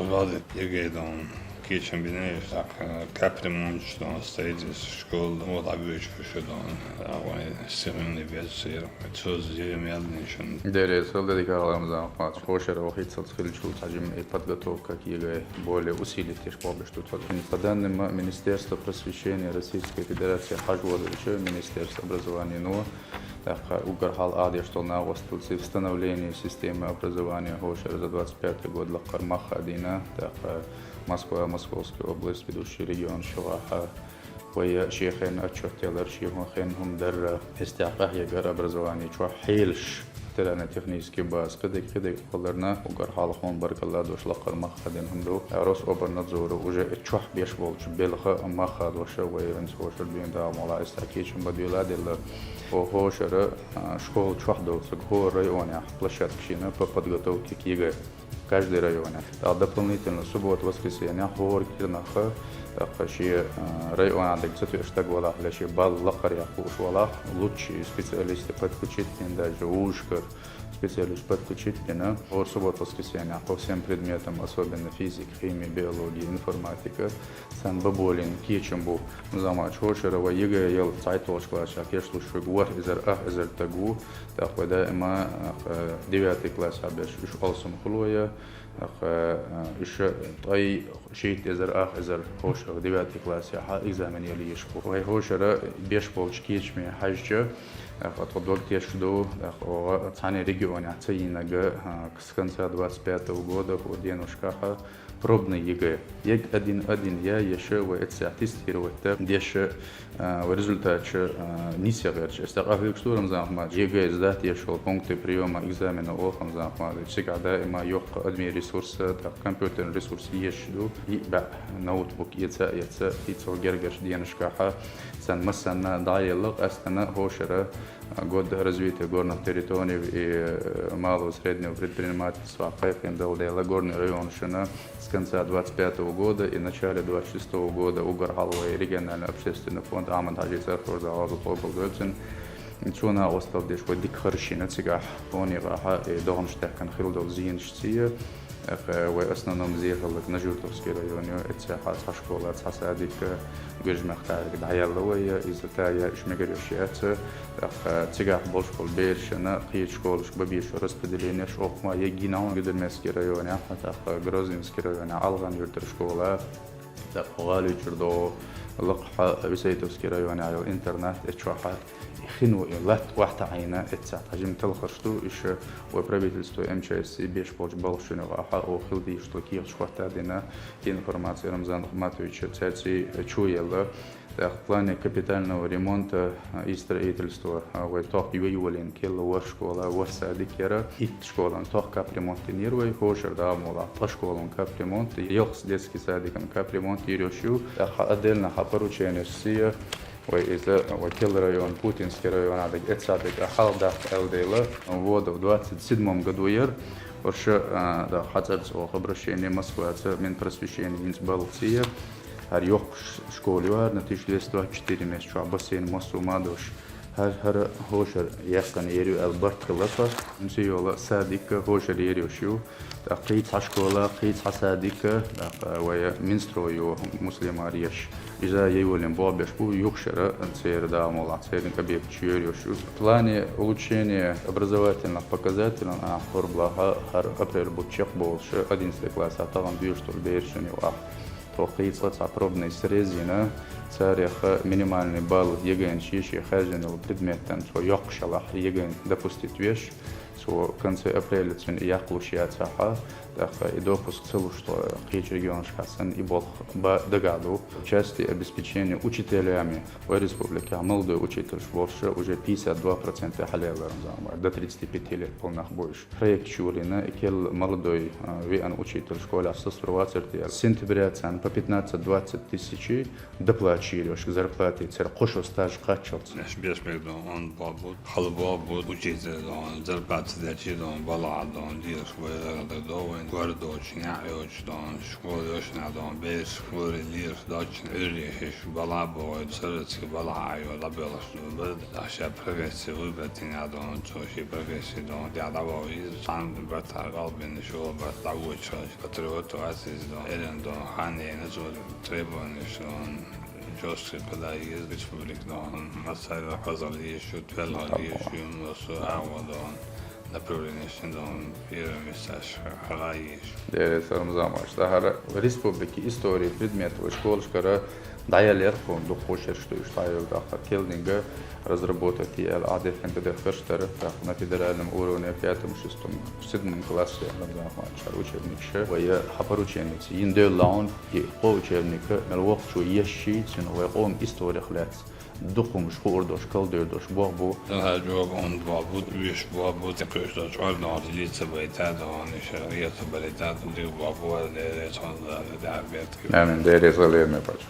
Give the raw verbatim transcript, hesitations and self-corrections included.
Валит ЕГЭ дон кечен бинеш, так, капремонт дон, строительство школы, вот, обычно ещё дон, а вай сиренный весер, цо зире мелнишен. Дерес, ол дедик Рамзан Ахматович, хошер вахит сал хилчул таджим и подготовка к ЕГЭ более усилить теш побешту тот. По данным Министерства просвещения Российской Федерации, хажводача Министерства образования, но так, угар хал адеш тол на гостулци в становлении системы образования хошер за двадцать пятый год лаккар махадина, так, Москва, Московская область, ведущий регион шуаха. Вая шехен отчет телар, шехен хум дарра, истяха егар образование чуа хелш. Терана технический баз, кыдык, кыдык, оларна угар хал хум баркалла дош лаккар махадин хумду. Рособорнадзору уже чуа беш болчу белха махадоша вайрын хошер дюйн да мола истя кечен бадюла делла. О хошера, а, школ чуа долса, хо районе площадкшина по подготовке к ЕГЭ. Каждый районе. А дополнительно суббота, воскресенье хор кирнаха, так, ши, а, района дек цветуеш так валах, леши бал лакаря куш валах, лучшие специалисты подключить, даже ушкар специалист подключить, хор суббота, воскресенье по всем предметам, особенно физика, химия, биология, информатика. Сан баболин кечен бу зама чошера ва ЕГЭ ел цайтолш класса кешлу шуг вар изер ах изер тагу. Так, вада има, ах, девятый класс абеш иш алсум хулоя. Ах, иш тай шейт изер ах изер хошер девятый класс я ха экзамен ели ешку. Вай хошера беш болч кечме хажча. Ах, отходок тешду. Ах, ога цане регионе цаинага, ах, с конца двадцать пятого года хо денушкаха пробный ЕГЭ. Ег один один я еше ва эця тестировать та деше, а, в результате, а, не северч. Эста ах вик штурм замхма. ЕГЭ сдать ешел пункты приема экзамена охам замхма. Всегда има ёх адми ресурса, так, компьютерный ресурс ешду. И ба ноутбук еца, еца, и цо гергеш денушкаха. Сан масана даелок, астана хошера, а, год развития горных территорий и, э, малого и среднего предпринимательства. Хайхин дал дела горный район шина с конца двадцать пятого года и начале двадцать шестого года угар халвай региональный общественный фонд Аман Хаджи Цархурда Азу Хобл Дольцин. Чуна остал деш вай дик харшина цига фони раха и догнштекан хилдал зиншция. Эх, вай основном зерхалык на Журтовский район, эця ха школа, ха садик, гыжмахтарик даяллавая, из тая ишмегарёшьяца. Эх, цигах болш кол бершена, хит школаш бабиш распределение шохма, егинал Гыдырмецкий район, ах, Грозненский район, Алган юртер школа. Так, Гали Чурдо, Лакха, Висейтовский район, аял интернат, эчваха. Хину и лат вахта айна, эця, тажим талхаршту, иш, ва правительство МЧС и беш болч балшуна ваха, о хилди, что ких швата дина, информация Рамзан Ахматович цяци чуела. Так, в плане капитального ремонта, а, и строительства, а, вай тох юй вален, келла вар школа, вар садик яра, ит школан тох капремонт нирвай, хошер да мола, та школан капремонт, елхс детский садикан капремонт ирёшю, так, отдельно ха поручение сия, вай из, вай келла район, Путинский район, адык, эт садик, а халдах элдейла, вода в двадцать седьмом году яр, вообще, а, да, хацерц ох обращение Москва, ца Минпросвещение инц балция, Ар ёх ш-, школе вар на тысяча двести двадцать четыре месяц, чуа бассейн массу мадош. Ар, ар хошер яхкан ерю Альберт класса. Мси ёла садика хошер ерю шу. Так, кыйц ха школа, кыйц ха садика, так, вая Минстрою Муслим Арьеш. Иза ейволин бобеш бу юхшера цер да мола, церин объект чуер ёшу. В плане улучшения образовательных показателей, а, хорблаха, ар апрель бу чек больше, одиннадцатый класс, а там бьюш, что бершен его. Тохы цаца пробный срезина, цареха минимальный балл ЕГЭ-н шиши хазинул предметтан, цо йокшалах ЕГЭ-н допустить веш, цо конце апреля цун яхлуш яцаха, таха и допуск целуш, что кич регионшкасан и болх ба догаду. В части обеспечения учителями в республике молодой учитель больше уже пятьдесят два процента халяларом замар, до тридцати пяти лет полных больше. Проект Чурина, и кел молодой, а, виан учитель школа состроаться. С сентября цан по пятнадцать-двадцать тысяч доплачиваешь к зарплате, цер кошо стаж качалц. Наш бешмек дон, он бабут, хал бабут, учитель дон, зарплата Дачи дон бала дон дирш вайрада довен гордоч няйоч дон школа йошна дон беш школа лирш дачи эриш бала бой сарацки бала айо да белаш бед аша профессия выбрать на дон цоши профессия дон дядавой сан бата галбин шоба дагоча патриот асис дон эрен дон хани назор требования дон жёсткий подоезд республик дон масайла хазал ещё твел ещё мосо аво дон направление дон первый месяц хала ещё. Дерес Рамзан баш. Дахара республики истории предмет школашкара даял ярхун духу шерш туйш тайыл дахар келдинга разработать ел адефен бедер ферштер так на федеральном уровне пятом, шестом, седьмом классе Рамзан Ахматович учебник ше. Вая хапар учебник. Индел лаун и по учебника мел вокчу еши цин вай ком история хлец. Духумш хурдош калдердош бохбу. Ага, жоб он бобу, виш бобу, те кыш дош ордон лица байтадон, иша рета байтадон, див бобу, лере сонда, да бет. Амин, дерес алеме пача.